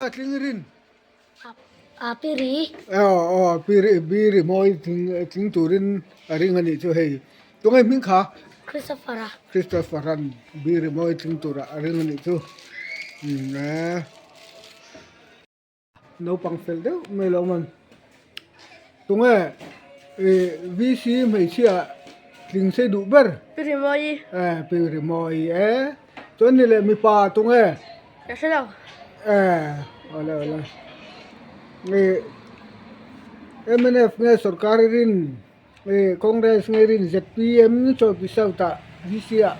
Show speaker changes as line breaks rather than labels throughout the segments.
A tling rin.
A pi ri.
Aw aw pi ri pi ri mawi tling tling turin a ring a nih chu hei. Tunge hming kha?
Christopher a.
Christopher an bi ri mawi tling tura a ring a nih chu. Umm e. Naupang fel deuh mai lo man. Tunge ih VC hmeichhia tling sei duh ber?
Pi ri mawi.
E pi ri mawi e. Chuan ni leh mipa tunge?
Ka hre lo.
E awle awle. Ih mnf nge sorkar i rin ih Congress nge i rin ZPM chawi south ah VC ah.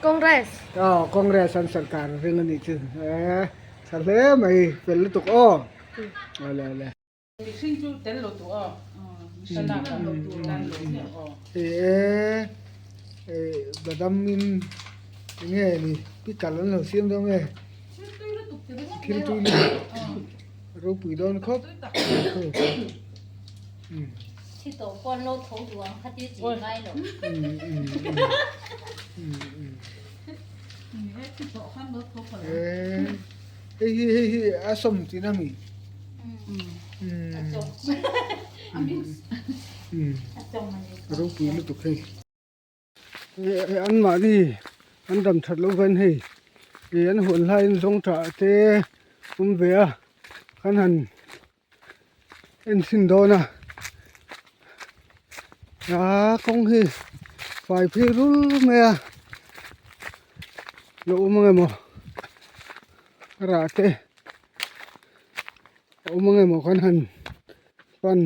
Congress.
Aw Congress an sorkar a ring a nih chu e tha hle mai fel lutuk aw awle awle.
Mihring chu tel lo tur aw ka lak ah tan lo tur aw.
E badam in enge ni pickle an lo siam dawn nge thil tui lutuk ropui dawn khawp
Thi tawh pawh an lo tho duh ang kha ti chi ngai lo.
Hei hi hei hi a sawm tihna mi? Ropui lutuk hei. Anmahni an dam that loh hian hei ih an huan hlaiin zawng tah te awm ve a kan han en chhin dawn a a kawng hi fai phei rul mai a lo awm ang emaw a rah te a awm ang emaw kan han pan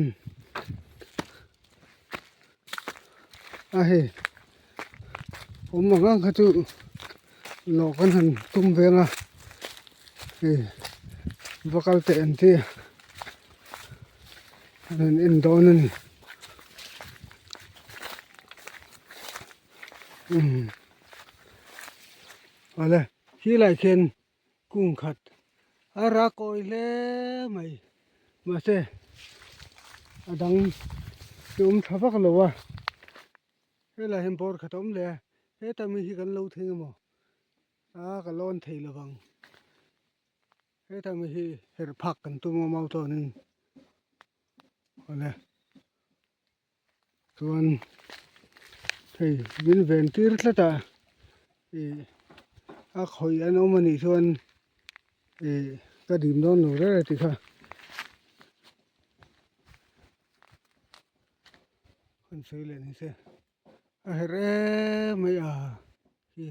a hei awm ang ang kha chu lawh kan han tum veng a hei va kal teh ang chi an han en dawn a ni umm awle khilai khian kung khat a ra kawi hle mai mahse a dang chu awm tha vak lo a helai hian bawr khat a awm leh a heta mi hi kan lo thei emaw a ka lawn thei lo vang heta mi hi herh phak kan tum a mau chuanin awle. Chuan hei min ven tir tlat a ih a khawih an awm anih chuan ih ka dim dawn lo reng a ti kha han sawi leh ni se a herh em mai a khi.